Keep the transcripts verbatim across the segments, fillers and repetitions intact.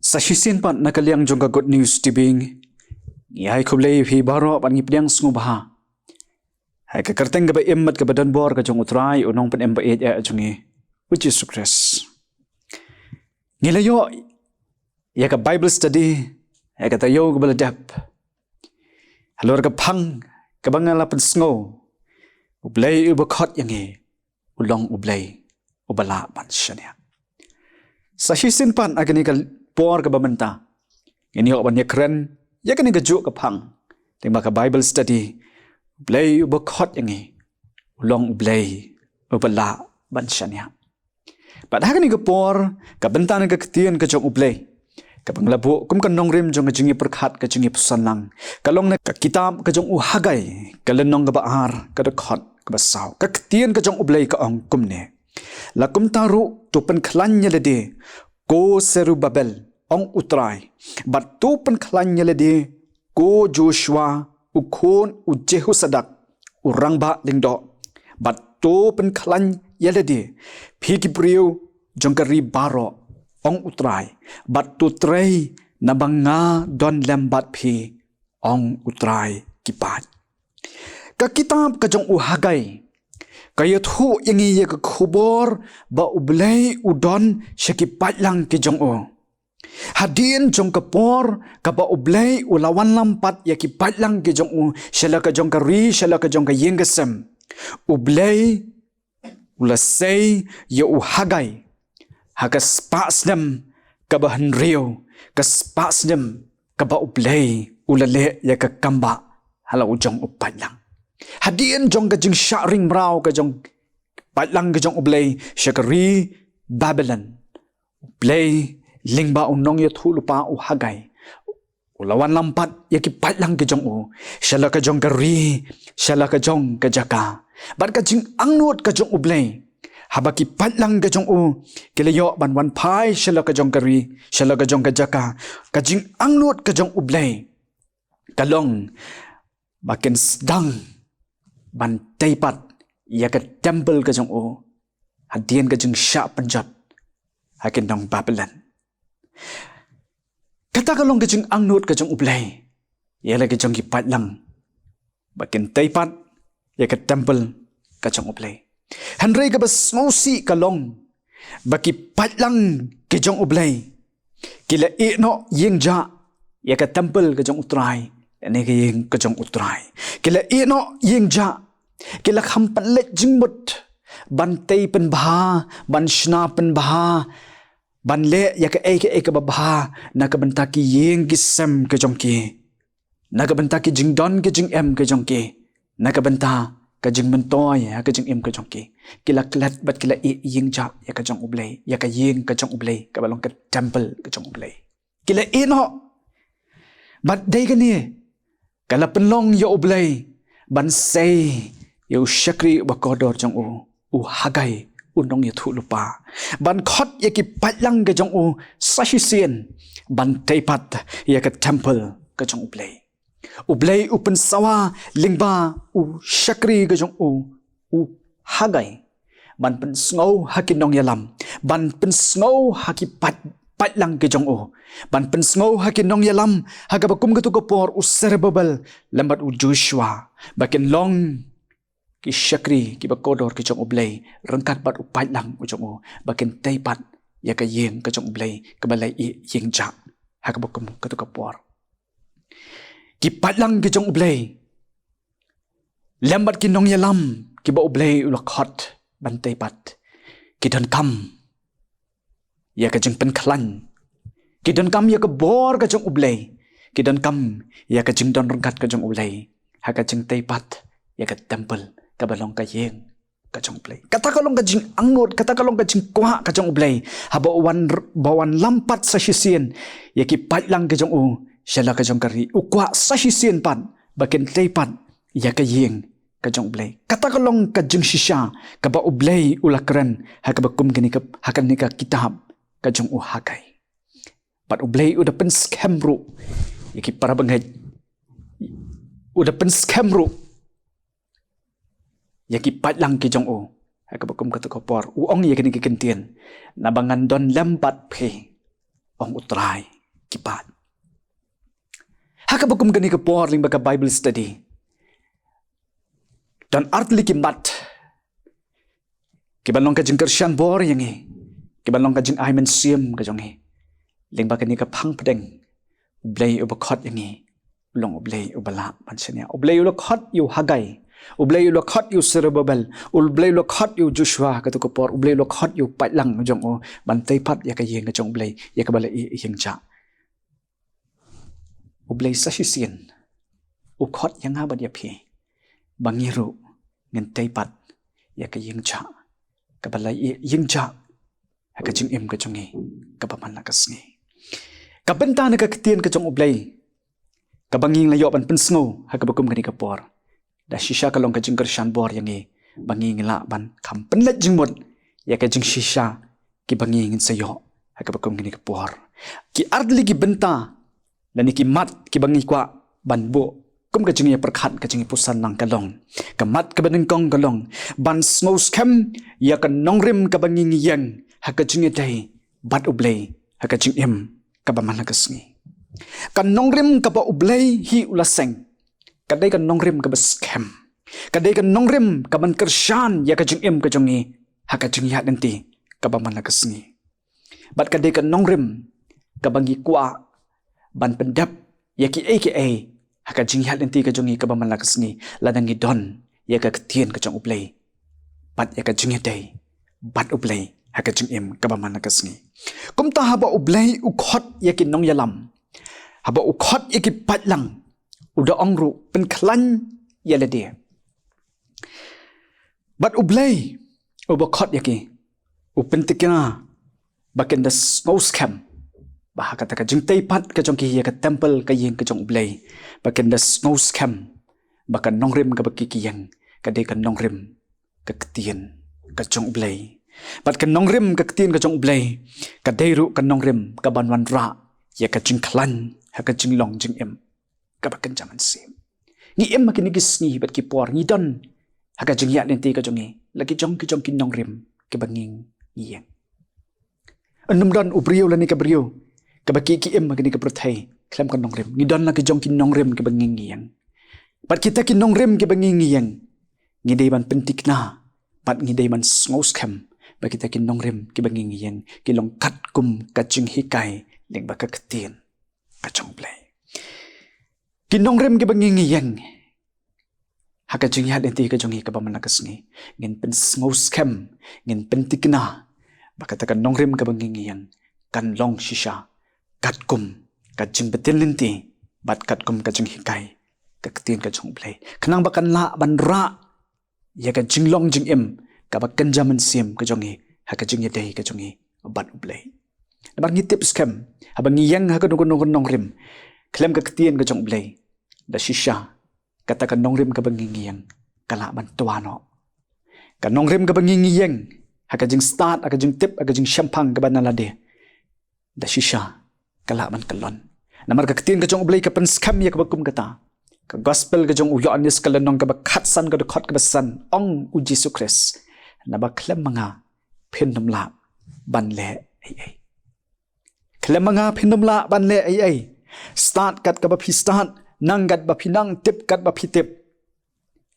Sa shisien pat na ka liang jong ka Good News Tibing, ngi ai khublei ïa phi baroh bad ngi pdiang sngewbha ha ka kyrteng kaba im bad kaba don bor ka jong U Trai, U Nongpynim ba ïeit eh jong ngi, U Jisu Khrist. Ngi la ïoh ïa ka Bible study ha ka taïew kaba la dep. Halor ka phang kaba nga la pynsngew, U Blei uba khot ïa ngi u long U Blei uba lah ban shaniah. Sa shisien pat ha kane ka por kaba mynta, ngin ïoh ban ïakren ïa kane kajuh ka phang lyngba ka Bible study. U Blei uba khot ïa ngi u long U Blei uba lah ban shaniah. Bad ha kane ka por, ka bynta na ka ktien ka jong U Blei kaba nga la buh kum ka nongrim jong ka jingïapyrkhat, ka jingïapyrshang lang, ka long na ka kitab ka jong u Hagai, ka lynnong kaba ar, ka dkhot kaba saw. Ka ktien ka jong U Blei ka ong kumne: La kumta ruh to pynkhlaiñ ïa lade, ko Serubabel, ong U Trai, bad to pynkhlaiñ ïa lade, ko Joshua u khun u Jehosadak, u rangbah lyngdoh, bad to pynkhlaiñ ïa lade, phi ki briew jong ka ri baroh, ong U Trai, bad to trei naba nga don lem bad phi, ong U Trai ki paid. Ka kitab ka jong u Hagai ka ïathuh ïa ngi ïa ka khubor ba U Blei u don sha ki paidlang ki jong u. Hadien jong ka por kaba U Blei u la wanlam pat ïa ki paidlang ki jong u sha la ka jong ka ri, sha la ka jong ka ïing ka sem, U Blei u la sei ïa u Hagai ha ka spah snem kaba hynriew, ka spah snem kaba U Blei u la leh ïa ka kambah ha la u jong u paidlang. Hadien jong ka jingshah ring mraw ka jong paidlang ka jong U Blei sha ka ri Babilon, U Blei lyngba u nongïathuhlypa u Hagai u la wanlam pat ïa ki paidlang ki jong u sha la ka jong ka ri, sha la ka jong ka jaka. Bad ka jingangnud ka jong U Blei haba ki paidlang ki jong u ki la ïoh ban wan phai sha la ka jong ka ri, sha la ka jong ka jaka, ka jingangnud ka jong U Blei ka long ba kin sdang ban tei pat ïa ka temple ka jong u hadien ka jingshah pynjot ha ki nong Babilon. Kata ka long ka jingangnud ka jong U Blei ïa la ka jong ki paidlang ba kin tei pat ïa ka temple ka jong U Blei. Hynrei kaba sngewsih ka long ba ki paidlang ki jong U Blei ki la ïeh noh ïing jah ïa ka temple ka jong U Trai, ïa ka ïing ka jong U Trai. Ki la ïeh noh ïing jah, ki la kham pynleit jingmut ban tei pynbha, ban shna pynbha, ban leh ïa kaei kaei kaba bha na ka bynta ki ïing ki sem ki jong ki, na ka bynta ki jingdon ki jingem ki jong ki, na ka bynta ka jingmyntoi ha ka jingim ka jong ki. Ki la klet bad ki la ïeh ïing jah ïa ka jong U Blei, ïa ka ïing ka jong U Blei kaba long ka temple ka jong U Blei. Ki la ïeh noh. Bad dei kane ka la pynlong ïa U Blei ban sei ïa u shakri uba kordor jong u, u Hagai, u nongïathuhlypa, ban khot ïa ki paidlang ka jong u sa shisien ban tei pat ïa ka temple ka jong U Blei. U Blei u pynsawa lyngba u shakri ka jong u, u Hagai, ban pynsngew ha ki nongïalam, ban pynsngew ha ki paid, paidlang ki jong u, ban pynsngew ha ki nongïalam ha kaba kum katto ka por u Serubabel lem bad u Joshua, ba kin long ki shakri kiba kordor ki jong U Blei ryngkat bad u paidlang u jong u, ba kin tei pat ïa ka ïing ka jong U Blei kaba la ïeh ïing jah ha kaba kum katto ka por. Ki paidlang ki jong U Blei lem bad ki nongïalam kiba U Blei u la khot ban tei pat, ki donkam ïa ka jingpynkhlaiñ, ki donkam ïa ka bor ka jong U Blei, ki donkam ïa ka jingdon ryngkat ka jong U Blei ha ka jingtei pat ïa ka temple kaba long ka ïing ka jong U Blei. Kata ka long ka jingangnud, kata ka long ka jingkwah ka jong U Blei. Haba u wan, ba u wanlam pat sa shisien ïa ki paidlang ki jong u sha la ka jong ka ri, u kwah sa shisien pat ba kin tei pat ïa ka ïing ka jong U Blei. Kata ka long ka jingshisha kaba U Blei u la kren ha kaba kum kane ka, ha kane ka kitab ka jong u Hagai. Bad U Blei u da pynskhem ruh ïa ki para bangeit, u da pynskhem ruh ïa ki paidlang ki jong u ha kaba kum katto ka por. U ong ïa kine ki kyntien: Naba ngan don lem bad phi, ong U Trai ki paid. Ha kaba kum kane ka por lyngba ka Bible study, don artylli ki mat kiba long ka jingkyrshan bor ïa ngi, kiba long ka jingai mynsiem ka jong ngi. Lyngba kane ka phang pdeng, U Blei uba khot ïa ngi u long U Blei uba lah ban shaniah. U Blei u la khot ïa u Hagai, U Blei u la khot ïa u Serubabel, U Blei u la khot ïa u Joshua, kato ka por U Blei u la khot ïa u paidlang jong u ban tei pat ïa ka ïing ka jong U Blei, ïa kaba la ïeng jah. U Blei sa shisien u khot ïa nga bad ïa phi ba ngi ruh ngin tei pat ïa ka ïeng jah, kaba la ïeng jah ha ka jingim ka jong ngi kaba man la ka sngi. Ka bynta na ka ktien ka jong U Blei kaba ngi la ïoh ban pynsngew ha kaba kum kane ka por, da shisha ka long ka jingkyrshan bor ïa ngi ba ngi ngi lah ban kham pynleit jingmut ïa ka jingshisha kiba ngi ngin sa ïoh ha kaba kum kane ka por. Ki artylli ki bynta lane ki mat kiba ngi kwah ban buh kum ka jingïapyrkhat, ka jingïapuson lang ka long, ka mat kaba nyngkong ka long ban sngewskhem ïa ka nongrim kaba ngi ngi ïeng ha ka jingïadei bad U Blei ha ka jingim kaba man la ka sngi. Ka nongrim kaba U Blei hi u la seng ka dei ka nongrim kaba skhem, ka dei ka nongrim kaban kyrshan ïa ka jingim ka jong ngi ha ka jingïaid lynti kaba man la ka sngi. Bad ka dei ka nongrim kaba ngi kwah ban pyndep ïa kiei kiei ha ka jingïaid lynti ka jong ngi kaba man la ka sngi, lada ngi don ïa ka ktien ka jong U Blei bad ïa ka jingïadei bad U Blei ha ka jingim kaba man la ka sngi. Kumta haba U Blei u khot ïa ki nongïalam, haba u khot ïa ki paidlang, u da ong ruh pynkhlaiñ ïa lade. Bad U Blei uba khot ïa ki u pynthikna ba kin da sngewskhem ba ha kata ka jingtei pat ka jong ki ïa ka temple, ka ïing ka jong U Blei, ba kin da sngewskhem ba ka nongrim kaba ki ki ïeng ka dei ka nongrim ka ktien ka jong U Blei. Bad ka nongrim ka ktien ka jong U Blei ka dei ruh ka nongrim kaban wanrah ïa ka jingkhlaiñ ha ka jinglong jingim kaba kynja mynsiem. Ngi im ha kine ki sngi bad ki por, ngi don ha ka jingïaid lynti ka jong ngi la ki jong ki jong ki nongrim kiba ngi ngi ïeng. Ym don u briew lane ka briew kaba ki ki im ha kine ki pyrthei khlem ka nongrim. Ngi don la ki jong ki nongrim kiba ngi ngi ïeng. Bad kita ki nongrim kiba ngi ngi ïeng, ngi dei ban pynthikna bad ngi dei ban sngewskhem ba kita ki nongrim kiba ngi ngi ïeng ki long katkum ka jinghikai lyngba ka ktien ka jong U Blei. Ki nongrim kiba ngi ngi ïeng ha ka jingïaid lynti ka jong ngi kaba man la ka sngi, ngin pynsngewskhem, ngin pynthikna ba kata ka nongrim kaba ngi ngi ïeng kan long shisha katkum ka jingbtin lynti bad katkum ka jinghikai ka ktien ka jong U Blei, khnang ba kan lah ban rah ïa ka jinglong jingim kaba kynja mynsiem ka jong ngi ha ka jingïadei ka jong ngi bad U Blei. Namar ngi tip skhem, haba ngi ïeng ha kano kano ka nongrim khlem ka ktien ka jong U Blei, da shisha kata ka nongrim kaba ngi ngi ïeng ka lah ban twa noh. Ka nongrim kaba ngi ngi ïeng ha ka jingstad, ha ka jingtip, ha ka jingshemphang kaba na lade, da shisha ka lah ban kyllon. Namar ka ktien ka jong U Blei ka pynskhem ïa kaba kum kata. Ka gospel ka jong u Ïoannis ka lynnong kaba khatsan ka dkhot kaba san, ong u Jisu Khrist, naba khlem ma nga phin ym lah ban leh ei ei. Khlem ma nga phin ym lah ban leh ei ei. Stad kat kaba phi stad, nang kat ba phi nang, tip kat ba phi tip.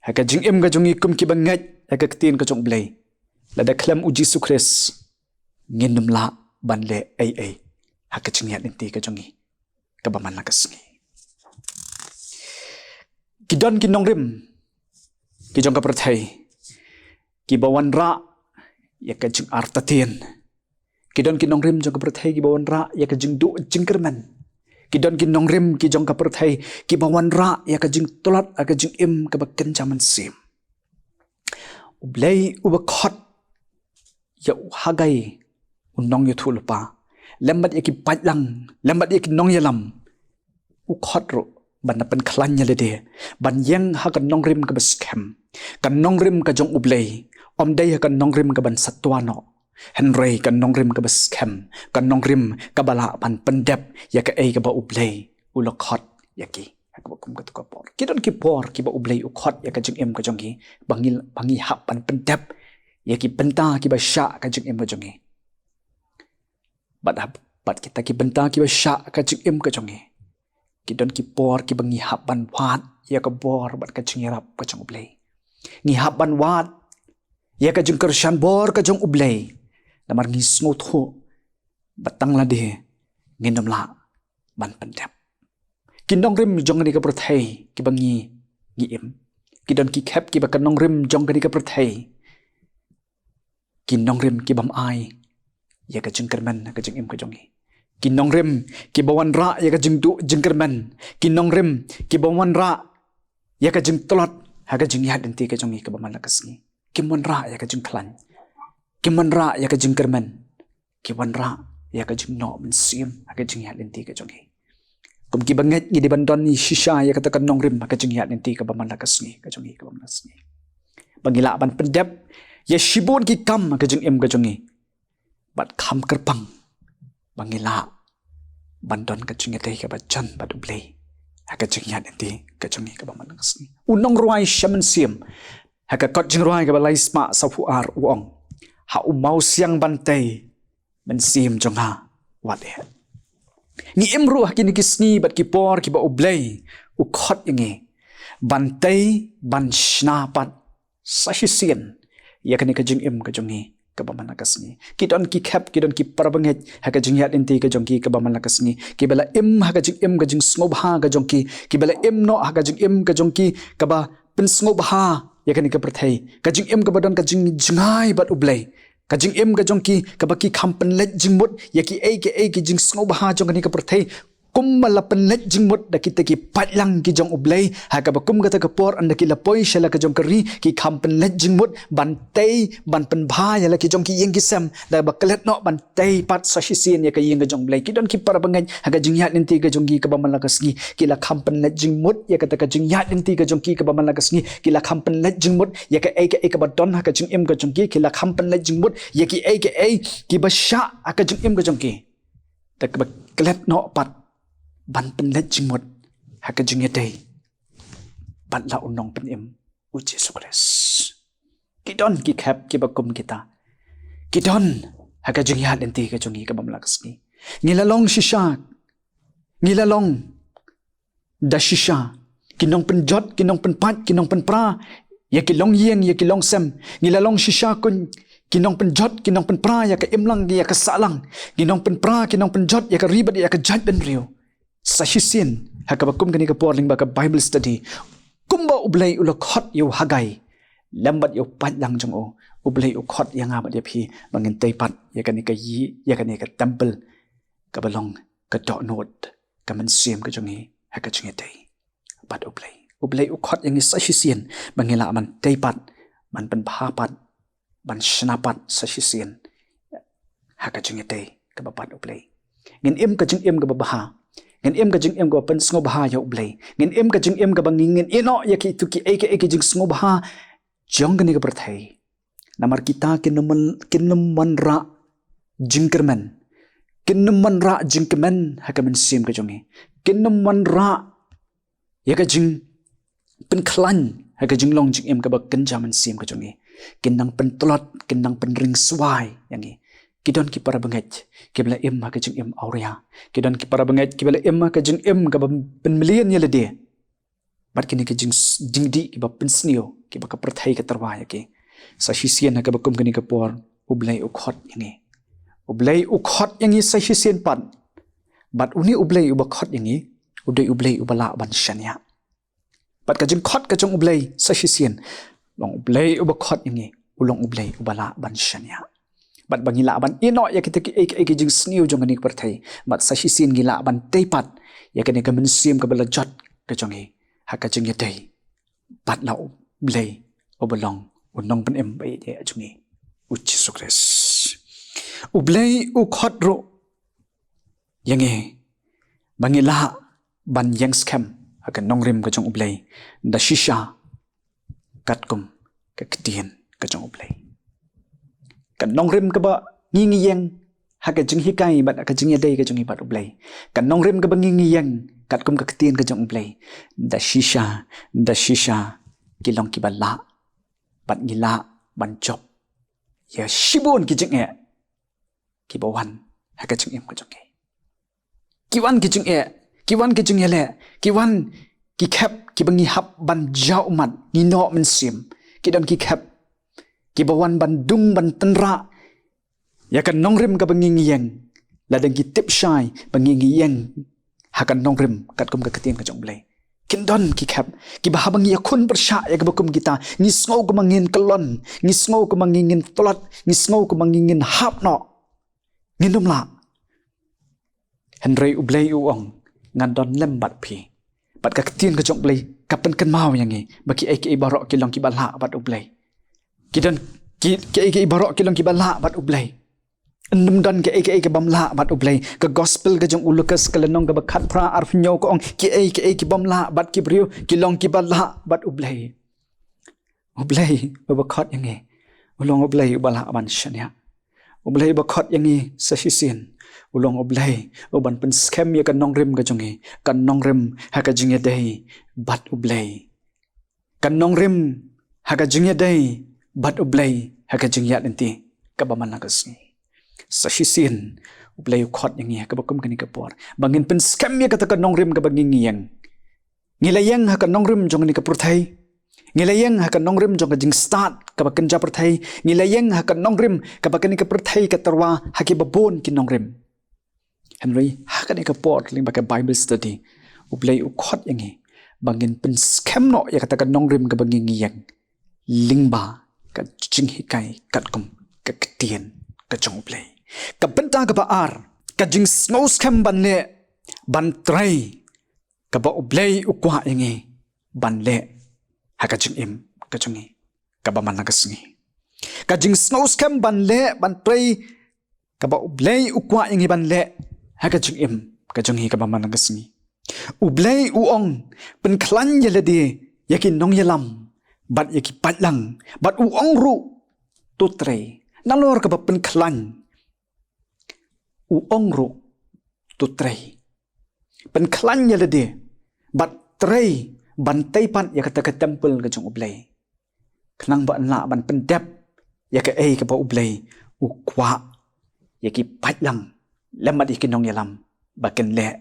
Ha ka jingim ka jong ngi kum kiba ngeit ha ka ktien ka jong U Blei, lada khlem u Jisu Khrist, ngin ym lah ban leh ei ei ha ka jingïaid lynti ka jong ngi kaba man la ka sngi. Ki don ki nongrim ki jong ka pyrthei kiba wanrah ïa ka jingartatien. Ki don ki nongrim jong ka pyrthei kiba wanrah ïa ka jingduh jingkyrmen. Ki don ki nongrim ki jong ka pyrthei kiba wanrah ïa ka jingtlot ha ka jingim kaba kynja mynsiem. U Blei uba khot ïa u Hagai u nongïathuhlypa, lem bad ïa ki paidlang, lem bad ïa ki nongïalam, u khot ruh ban da pynkhlaiñ ïa lade ban ïeng ha ka nongrim kaba skhem, ka nongrim ka jong U Blei. Ym dei ha ka nongrim kaban sa twa noh, hynrei ka nongrim kaba skhem, ka nongrim kaba lah ban pyndep ïa kaei kaba U Blei u la khot ïa ki ha kaba kum katu ka por. Ki don ki por kiba U Blei u khot ïa ka jingim ka jong ngi ba ngi, ba ngi hap ban pyndep ïa ki bynta kiba shah ka jingim ka jong ngi. Bad hap, Bad kita ki bynta kiba shah ka jingim ka jong ngi, ki don ki por kiba ngi hap ban wad ïa ka bor bad ka jingïarap ka jong U Blei. Ngi hap ban wad ïa ka jingkyrshan bor ka jong U Blei, namar ngi sngewthuh ba tang lade ngin ym lah ban pyndep. Ki nongrim jong kane ka pyrthei kiba ngi, ngi im, ki don ki khep kiba ka nongrim jong kane ka pyrthei, ki nongrim kibym ai ïa ka jingkyrmen ha ka jingim ka jong ngi. Ki nongrim kiba wanrah ïa ka jingduh jingkyrmen. Ki nongrim kiba wanrah ïa ka jingtlot ha ka jingïaid lynti ka jong ngi kaba man la ka sngi. Kim wanrah ïa ka jingkhlaiñ. Kim wanrah ïa ka jingkyrmen. Ki wanrah ïa ka jingnoh mynsiem ha ka jingïaid lynti ka jong ngi. Kum kiba ngeit, ngi dei ban don shisha ïa kata ka nongrim ha ka jingïaid lynti kaba man la ka sngi ka jong ngi, kaba man la ka sngi, ba ngi lah ban pyndep ïa shibun ki kam ha ka jingim ka jong ngi. Bad kham kyrpang ba ngi lah ban don ka jingïadei kaba jan bad U Blei ha ka jingïaid lynti ka jong ngi kaba man la ka sngi. U nongrwai sha mynsiem, ha ka kot jingrwai kaba lai spah sawphew ar, u ong: Ha u mawsiang ban tei, mynsiem jong nga wat eh. Ngi im ruh ha kine ki sngi bad ki por kiba U Blei u khot ïa ngi ban tei, ban shna pat sa shisien ïa kane ka jingim ka jong ngi kaba man la ka sngi. Ki don ki khep, ki don ki parabangeit ha ka jingïaid lynti ka jong ki kaba man la ka sngi, kiba la im ha ka jingim ka jingsngewbha ka jong ki, kiba la im noh ha ka jingim ka jong ki kaba pynsngewbha ïa kane ka pyrthei, ka jingim kaba don ka jingjngai bad U Blei, ka jingim ka jong ki kaba ki kham pynleit jingmut ïa kiei kiei ki jingsngewbha jong kane ka pyrthei, kumba la pynleit jingmut da kita ki paidlang ki jong U Blei. Ha kaba kum kata ka por, ynda ki la poi sha la ka jong ka ri, ki kham pynleit jingmut ban tei, ban pynbha ïa la ki jong ki ïing ki sem, da kaba klet noh ban tei pat sa shisien ïa ka ïing ka jong U Blei. Ki don ki parabangeit ha ka jingïaid lynti ka jong ki kaba man la ka sngi, ki la kham pynleit jingmut ïa kata ka jingïaid lynti ka jong ki kaba man la ka sngi, ki la kham pynleit jingmut ïa kaei kaei kaba don ha ka jingim ka jong ki, ki la kham pynleit jingmut ïa kiei kaei kiba shah ha ka jingim ka jong ki, da kaba klet noh pat ban pynleit jingmut ha ka jingïadei bad la u Nongpynim, U Jisu Khrist. Ki don ki khep kiba kum kita, ki don ha ka jingïaid lynti ka jong ngi kaba man la ka sngi. Ngi la long shisha, ngi la long da shisha ki nongpynjot, ki nongpynpait, ki nongpynpra ïa ki longïing, ïa ki longsem. Ngi la long shisha kum ki nongpynjot, ki nongpynpra ïa ka imlang, ïa ka sahlang. Ngi nongpynpra, ki nongpynjot ïa ka ri bad ïa ka jaitbynriew. Sa shisien, ha kaba kum kane ka por lyngba ka Bible study, kumba U Blei u la khot ïa u Hagai lem bad ïa u paidlang jong u, U Blei u khot ïa nga bad ïa phi ba ngin tei pat ïa kane ka ïing, ïa kane ka temple kaba long ka dohnud ka mynsiem ka jong ngi ha ka jingïadei bad U Blei. U Blei u khot ïa ngi sa shisien ba ngi lah ban tei pat, ban pynbha pat, ban shna pat sa shisien ha ka jingïadei kaba bad U Blei. Ngin im ka jingim kaba bha, ngin im ka jingim kaba pynsngewbha ïa U Blei, ngin im ka jingim kaba ngin, ngin ïehnoh ïa kitu kiei kiei ki jingsngewbha jong kane ka pyrthei. Namar kita kin ym, kin ym wanrah jingkyrmen, kin ym wanrah jingkmen ha ka mynsiem ka jong ngi, kin ym wanrah ïa ka jingpynkhlaiñ ha ka jinglong jingim kaba kynja mynsiem ka jong ngi. Kin nang pyntlot, kin nang pynringswai ïa ngi. Ki don ki parabangeit kiba la im ha ka jingim awria, ki don ki parabangeit kiba la im ha ka jingim kaba pynmlien ïa lade bad kine ki jing, jingdih kiba pynsniew kiba ka pyrthei ka tyrwa ïa ki. Sa shisien ha kaba kum kane ka por, U Blei u khot ïa ngi. U Blei u khot ïa ngi sa shisien pat. Bad une U Blei uba khot ïa ngi u dei U Blei uba lah ban shaniah. Bad ka jingkhot ka jong U Blei sa shisien, long U Blei uba khot ïa ngi u long U Blei uba lah ban shaniah. Bad ba ngi lah ban ïehnoh ïa kita kiei kiei ki jingsniew jong kane ka pyrthei, bad sa shisien ngi lah ban tei pat ïa kane ka mynsiem kaba la jot ka jong ngi ha ka jingïadei bad la U Blei uba long U Nongpynim ba ïeit jong ngi, U Jisu Khrist. U Blei u khot ruh ïa ngi ba ngi lah ban ïeng skhem ha ka nongrim ka jong U Blei da shisha katkum ka ktien ka jong U Blei. Ka nongrim kaba ngi, ngi ïeng ha ka jinghikai bad ha ka jingïadei ka jong ngi bad U Blei, ka nongrim kaba ngi, ngi ïeng katkum ka ktien ka jong U Blei, da shisha, da shisha ki long kiba lah bad ngi lah ban jop ïa shibun ki jingeh kiba wan ha ka jingim ka jong ngi. Ki wan ki jingeh, ki wan ki jingeh leh, ki wan ki khep kiba ngi hap ban jaw ummat, ngi noh mynsiem. Ki don ki khep kiba wan ban dung ban tynrah ïa ka nongrim kaba ngi ngi ïeng. Lada ngi tip shai ba ngi ngi ïeng ha ka nongrim katkum ka ktien ka jong U Blei. Kin don ki khep kiba haba ngi ïakhun pyrshah ïa kaba kum kita, ngi sngew kumba ngin kyllon, ngi sngew kumba ngi ngin tlot, ngi sngew kumba ngi ngin hap noh. Ngin ym lah. Hynrei U Blei u ong, ngan don lem bad phi. Bad ka ktien ka jong U Blei ka pynkynmaw ïa ngi ba kiei kiei baroh ki long kiba lah bad U Blei. Ki don ki, kiei kiei baroh ki long kiba lah bad U Blei. Ym don kiei kiei ki bym lah bad U Blei. Ka gospel ka jong u Lukas ka lynnong kaba khatphra, arphew hynñiew ka ong, kiei kiei ki bym lah bad ki briew ki long kiba lah bad U Blei. U Blei uba khot ïa ngi u long U Blei uba lah ban shaniah. U Blei uba khot ïa ngi sa shisien u long U Blei uban pynskhem ïa ka nongrim ka jong ngi, ka nongrim ha ka jingïadei bad U Blei. Ka nongrim ha ka jingïadei bad U Blei ha ka jingïaid lynti kaba man la ka sngi. Sa shisien U Blei u khot ïa ngi ha kaba kum kane ka por ba ngin pynskhem ïa kata ka nongrim kaba ngi ngi ïeng. Ngi la ïeng ha ka nongrim jong kane ka pyrthei. Ngi la ïeng ha ka nongrim jong ka jingstad kaba kynja pyrthei. Ngi la ïeng ha ka nongrim kaba kane ka pyrthei ka tyrwa ha kiba bun ki nongrim. Hynrei ha kane ka por lyngba ka Bible study U Blei u khot ïa ngi ba ngin pynskhem noh ïa kata ka nongrim kaba ngi ngi ïeng lyngba ka jinghikai katkum ka ktien ka jong U Blei. Ka bynta kaba ar, ka jingsngewskhem ban leh, ban trei kaba U Blei u kwah ïa ngi ban leh ha ka jingim ka jong ngi kaba man la ka sngi. Ka jingsngewskhem ban leh, ban trei kaba U Blei u kwah ïa ngi ban leh ha ka jingim ka jong ngi kaba man la ka sngi. U Blei u ong, pynkhlaiñ ïa lade ïa ki nongïalam bad ïa ki paidlang, bad u ong ruh, to trei. Nalor kaba pynkhlaiñ, u ong ruh, to trei. Pynkhlaiñ ïa lade bad trei ban tei pat ïa kata ka templ ka jong U Blei, khnang ba yn lah ban pyndep ïa kaei kaba U Blei u kwah ïa ki paidlang lem bad ïa ki nongïalam ba kin leh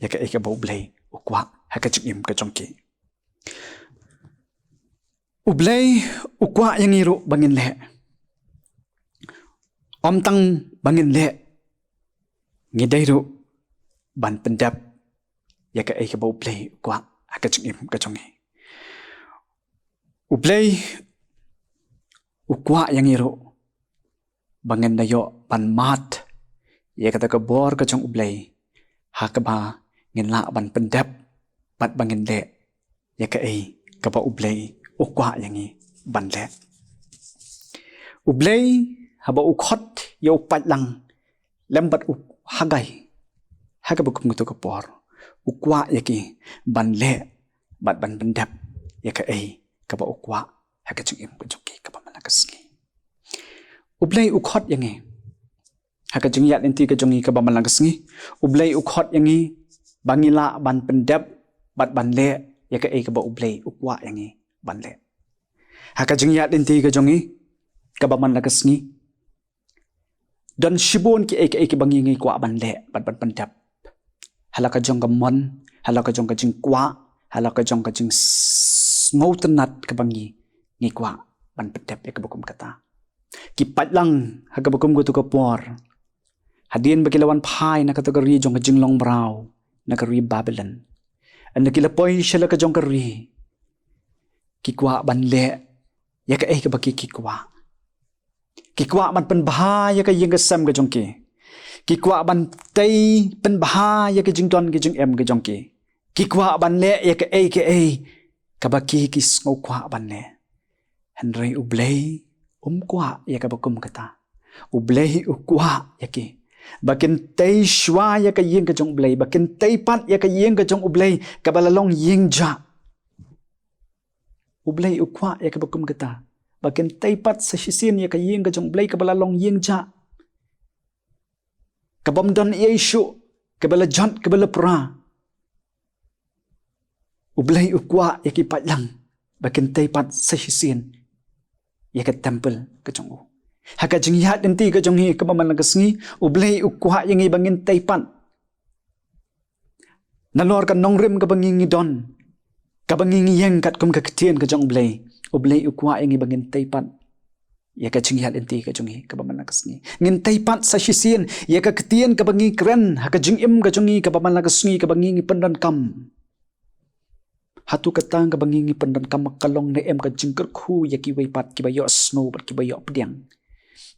ïa kaei kaba U Blei u kwah ha ka jingim ka jong ki. U Blei u kwah ïa ngi ruh ba ngin leh. Ym tang ba ngin leh, ngi dei ruh ban pyndep ïa kaei kaba U Blei u kwah ha ka jingim ka jong ngi. U Blei u kwah ïa ngi ruh ba ngin da ïoh ban mad ïa kata ka bor ka jong U Blei, ha kaba ngin lah ban pyndep bad ba ngin leh ïa kaei kaba U Blei u kwah ïa ngi ban leh. U Blei haba u khot ïa u paidlang lem bad u Hagai ha kaba kum kato ka por, u kwah ïa ki ban leh bad ban pyndep ïa kaei kaba u kwah ha ka jingim ka jong ki kaba man la ka sngi. U Blei u khot ïa ngi ha ka jingïaid lynti ka jong ngi kaba man la ka sngi. U Blei u khot ïa ngi ba ngi lah ban pyndep bad ban leh ïa kaei kaba U Blei u kwah ïa ngi ban leh ha ka jingïaid lynti ka jong ngi kaba man la ka sngi. Don shibun kiei kiei kiba ngi ngi kwah ban leh bad ban pyndep, ha la ka jong ka mon, ha la ka jong ka jingkwah, ha la ka jong ka jingsngewtynnat kaba ngi ngi kwah ban pyndep ïa kaba kum kata. Ki paidlang ha kaba kum kato ka por, hadien ba ki la wan phai na kato ka ri jong ka jinglong mraw, na ka ri Babilon, ynda ki la poi sha la ka jong ka ri, ki kwah ban leh ïa kaei kaba ki ki kwah. Ki kwah ban pynbha ïa ka ïing ka sem ka jong ki. Ki kwah ban tei pynbha ïa ka jingdon ka jingem ka jong ki. Ki kwah ban leh ïa kaei kaei kaba ki ki sngew kwah ban leh. Hynrei U Blei um kwah ïa kaba kum kata. U Blei u kwah ïa ki ba kin tei shuwa ïa ka ïing ka jong U Blei, ba kin tei pat ïa ka ïing ka jong U Blei kaba la long ïing jah. U Blei u kwah ïa kaba kum kata, ba kin tei pat sa shisien ïa ka ïing ka jong U Blei kaba la long ïing jah, kabym don ei ei shuh, kaba la jot kaba la pra. U Blei u kwah ïa ki paidlang ba kin tei pat sa shisien ïa ka templ ka jong u. Ha ka jingïaid lynti ka jong ngi kaba man la ka sngi, U Blei u kwah ïa ngi ba ngin tei pat Nalor ka nongrim kaba ngi ngi don, kaba ngi ngi ïeng katkum ka ktien ka jong U Blei, U Blei u kwah ïa ngi ba ngin tei pat ïa ka jingïaid lynti ka jong ngi kaba man la ka sngi. Ngin tei pat sa shisien ïa ka ktien kaba ngi kren ha ka jingim ka jong ngi kaba man la ka sngi, kaba ngi ngi pyndonkam. Hato kata kaba ngi ngi pyndonkam ka long ne em ka jingkyrkhu ïa kiwei pat kiba ïohsngew bad kiba ïohpdiang?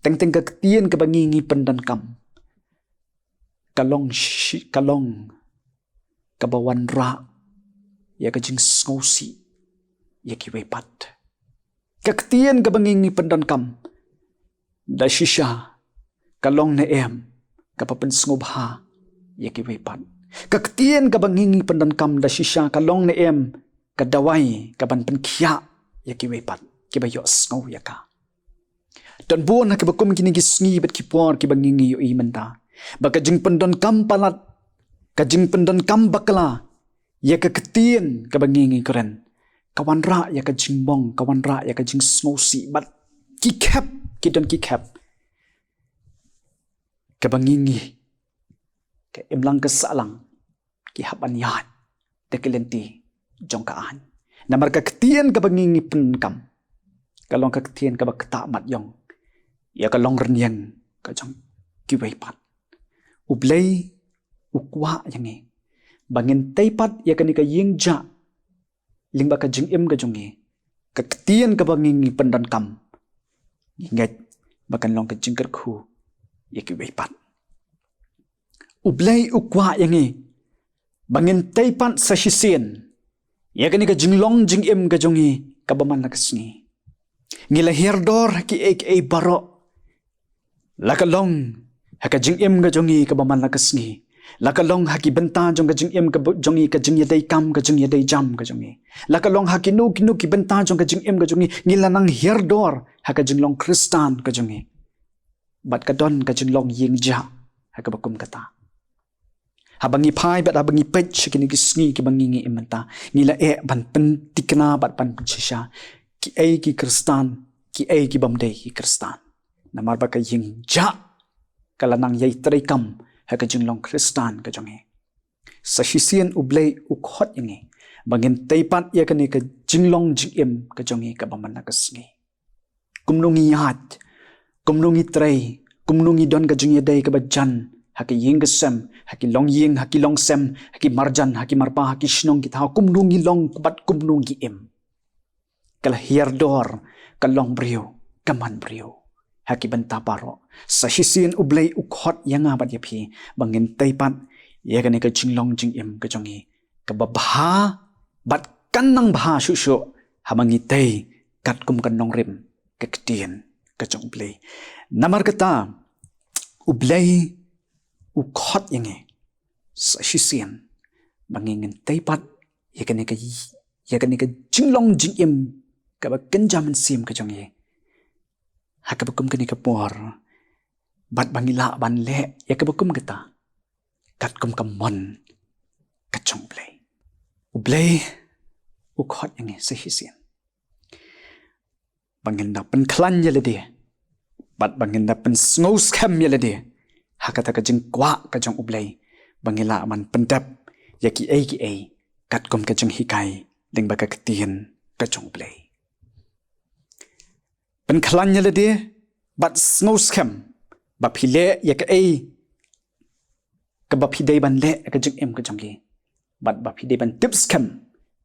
Teng teng ka ktien kaba ngi ngi pyndonkam ka long shi, ka long kaba wanrah ïa ka jingsngewsih ïa kiwei pat. Ka ktien kaba ngi ngi pyndonkam da shisha ka long ne em kaba pynsngewbha ïa kiwei pat? Ka ktien kaba ngi ngi pyndonkam da shisha ka long ne em ka dawai kaban pynkhiah ïa kiwei pat kiba ïohsngew ïa ka? Don bun ha kiba kum kine ki sngi bad ki por kiba ngi ngi ïohi mynta ba ka jingpyndonkam palat, ka jingpyndonkam bakla ïa ka ktien kaba ngi ngi kren, ka wanrah ïa ka jingmong, ka wanrah ïa ka jingsngewsih bad ki khep, ki don ki khep kaba ngi ngi, ka imlang ka sahlang, ki hap ban ïaid da ki lynti jong ka aiñ. Namar ka ktien kaba ngi ngi pyndonkam ka long ka ktien kaba ktah mat ïong ïa ka long rynïeng ka jong kiwei pat. U Blei u kwah ïa ngi ba ngin tei pat ïa kane ka ïing jah lyngba ka jingim ka jong ngi, ka ktien kaba ngi ngi pyndonkam. Ngi ngeit ba kan long ka jingkyrkhu ïa kiwei pat. U Blei u kwah ïa ngi ba ngin tei pat sa shisien ïa kane ka jinglong jingim ka jong ngi kaba man la ka sngi. Ngi la hiar dor ha kiei kiei baroh, la ka long ha ka jingim ka jong ngi kaba man la ka sngi, la ka long ha ki bynta jong ka jingim ka jong ngi, ka jingïadei kam, ka jingïadei jam ka jong ngi, la ka long ha kino kino ki bynta jong ka jingim ka jong ngi, ngi la nang hiar dor ha ka jinglong Khristan ka jong ngi. Bad ka don ka jinglong ïing jah ha kaba kum kata. Haba ngi phai bad haba ngi peit sha kine ki sngi kiba ngi ngi im mynta, ngi la eh ban pyntikna bad ban pynshisha kiei ki Khristan, kiei ki bym dei ki Khristan. Namar ba ka ïing jah ka la nang ïai treikam ha ka jinglong Khristan ka jong ngi. Sa shisien U Blei u khot ïa ngi ba ngin tei pat ïa kane ka jinglong jingim ka jong ngi kaba man la ka sngi. Kumno ngi ïaid, kumno ngi trei, kumno ngi don ka jingïadei kaba jan ha ki ïing ki sem, ha ki longïing, ha ki longsem, ha ki marjan, ha ki marpa, ha ki shnong ki thaw, kumno ngi long bad kumno ngi im, ka la hiar dor ka long briew, ka man briew ha ki bynta baroh. Sa shisien U Blei u khot ïa nga bad ïa phi ba ngin tei pat ïa kane ka jinglong jingim ka jong ngi kaba bha bad kan nang bha shuh shuh haba ngi tei katkum ka nongrim ka ktien ka jong U Blei. Namar kata U Blei u khot ïa ngi sa shisien ba ngi ngin tei pat ïa kane ka, ïa kane ka jinglong jingim kaba kynja mynsiem ka jong ngi ha kaba kum kane ka por, bad ba ngi lah ban leh ïa kaba kum kata katkum ka mon ka jong U Blei. U Blei u khot ïa ngi sa shisien ba ngin da pynkhlaiñ ïa lade bad ba ngin da pynsngew skhem ïa lade ha kata ka jingkwah ka jong U Blei ba ngi lah ban pyndep ïa kiei kiei katkum ka jinghikai lyngba ka ktien ka jong U Blei. Pynkhlaiñ ïa lade bad sngew skhem ba phi leh ïa kaei kaba phi dei ban leh ha ka jingim ka jong ki, bad ba phi dei ban tip skhem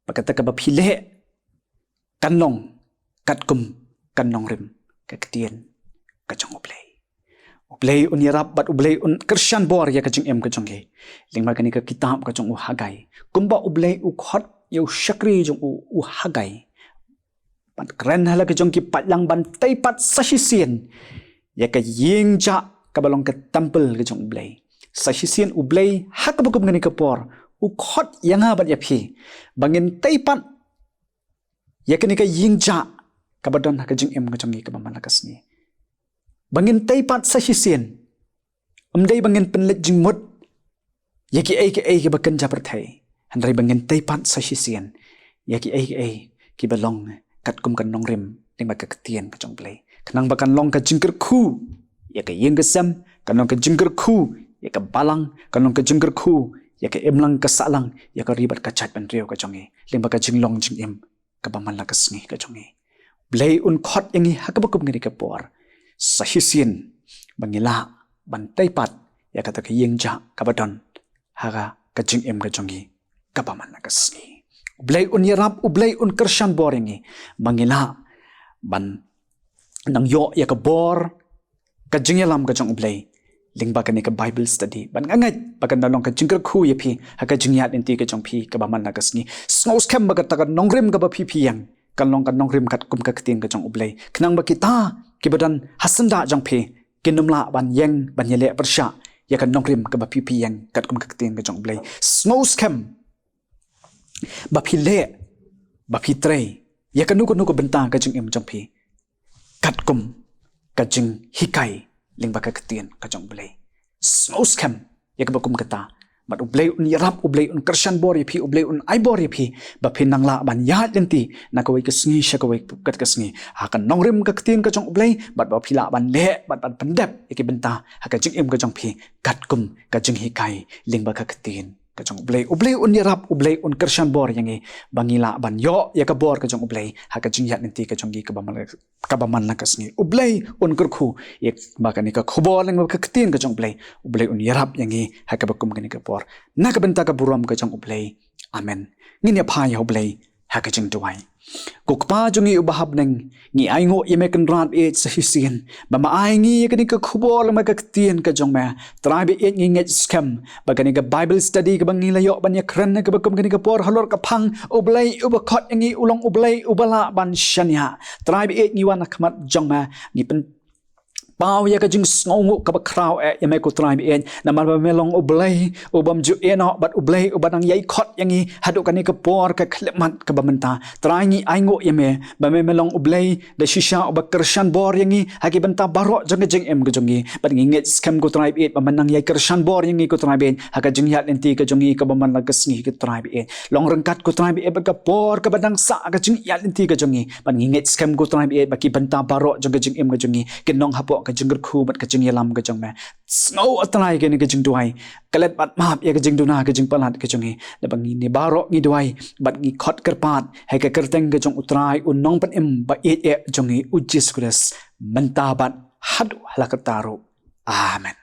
ba kata kaba phi leh kan long katkum ka nongrim ka ktien ka jong U Blei. U Blei un ïarap bad U Blei un kyrshan bor ïa ka jingim ka jong ki. Lyngba kane ka kitab ka jong u Hagai, kumba U Blei u khot ïa u shakri jong u, u Hagai, ban kren ha la ka jong ki paidlang ban tei pat sa shisien ïa ka ïing jah kaba long ka temple ka jong U Blei. Sa shisien U Blei ha kaba kum kane ka por u khot ïa nga bad ïa phi ba ngin tei pat ïa kane ka ïing jah kaba don ha ka jingim ka jong ngi kaba man la ka sngi. Ba ngin tei pat sa shisien, ym dei ba ngin pynleit jingmut ïa kiei kiei kiba kynja pyrthei, hynrei ba ngin tei pat sa shisien ïa kiei kiei kiba long katkum ka nongrim lyngba ka ktien ka jong U Blei, khnang ba kan long ka jingkyrkhu ïa ka ïing ka sem, kan long ka jingkyrkhu ïa ka balang, kan long ka jingkyrkhu ïa ka imlang ka sahlang, ïa ka ri bad ka jaitbynriew ka jong ngi, lyngba ka jinglong jingim kaba man la ka sngi ka jong ngi. Blei un khot ïa ngi ha kaba kum kane ka por, sa shisien, ba ngi lah ban tei pat ïa kata ka ïing jah kaba don ha ka jingim ka jong ngi kaba man la ka sngi. U Blei un ïarap, U Blei un kyrshan bor ïa ngi, ba ngi lah ban nang ïoh ïa ka bor, ka jingïalam ka jong U Blei, lyngba kane ka Bible study. Bad nga ngeit ba kan da long ka jingkyrkhu ïa phi ha ka jingïaid lynti ka jong phi kaba man la ka sngi. Sngewskhem ba kata ka nongrim kaba phi phi ïeng kan long ka nongrim katkum ka ktien ka jong U Blei, khnang ba kita kiba don ha syndah jong phi kin ym lah ban ïeng ban ïaleh pyrshah ïa ka nongrim kaba phi phi ïeng katkum ka ktien ka jong U Blei. Sngewskhem ba phi leh, ba phi trei ïa kano kano ka bynta ka jingim jong phi katkum ka jinghikai lyngba ka ktien ka jong U Blei. Sngewskhem ïa kaba kum kata, bad U Blei un ïarap, U Blei un kyrshan bor ïa phi, U Blei un ai bor ïa phi, ba phin nang lah ban ïaid lynti na kawei ka sngi sha kawei pat ka sngi ha ka nongrim ka ktien ka jong U Blei, bad ba phi lah ban leh bad ban pyndep ïa ki bynta ha ka jingim ka jong phi katkum ka jinghikai lyngba ka ktien ka jong U Blei. U Blei un ïarap, U Blei un kyrshan bor ïa ngi, ba ngi lah ban ïoh ïa ka bor ka jong U Blei ha ka jingïaid lynti ka jong ngi kaba man la, kaba man la ka sngi. U Blei un kyrkhu ïa ba kane ka khubor lyngba ka ktien ka jong U Blei. U Blei un ïarap ïa ngi ha kaba kum kane ka por. Na ka bynta ka burom ka jong U Blei. Amen. Ngin ïa phai ha U Blei ha ka jingduwai. Ko Kpa jong ngi uba ha bneng, ngi ainguh ïa me Kynrad ba ïeit sa shisien, ba me ai ngi ïa kane ka khubor lyngba ka ktien ka jong me. Trai ba ïeit, ngi ngeit skhem ba kane ka Bible study kaba ngi la ïoh ban ïakren ha kaba kum kane ka por halor ka phang U Blei uba khot ïa ngi u long U Blei uba lah ban shaniah. Trai ba ïeit, ngi wan ha khmat jong me, ngi pyn paw ïa ka jingsngewnguh kaba khraw eh ïa me ko Trai ba ïeit, namar ba me long U Blei ubym ju ïehnoh bad U Blei uba nang ïai khot ïa ngi haduh kane ka por ka khyllipmat kaba mynta. Trai, ngi ainguh ïa me ba me, me long U Blei da shisha uba kyrshan bor ïa ngi ha ki bynta baroh jong ka jingim ka jong ngi, bad ngi ngeit skhem ko Trai ba ïeit ba me nang ïai kyrshan bor ïa ngi ko Trai ba ïeit ha ka jingïaid lynti ka jong ngi kaba man la ka sngi ko Trai ba ïeit. Long ryngkat ko Trai ba ïeit bad ka por kaba dang sah ha ka jingïaid lynti ka jong ngi, bad ngi ngeit skhem ko Trai ba ïeit ba ki bynta baroh jong ka jingim ka jong ngi kin long hapoh ka jingkyrkhu bad ka jingïalam ka jong me. Sngew A Trai kane ka jingduwai, klet bad map ïa ka jingduna ka jingpalat ka jong ngi, naba ngi ne baroh ngi duwai bad ngi khot kyrpad ha ka kyrteng ka jong U Trai U Nongpynim ba ïeit eh jong ngi U Jisu Khrist, mynta bad haduh hala karta ruh. Amen.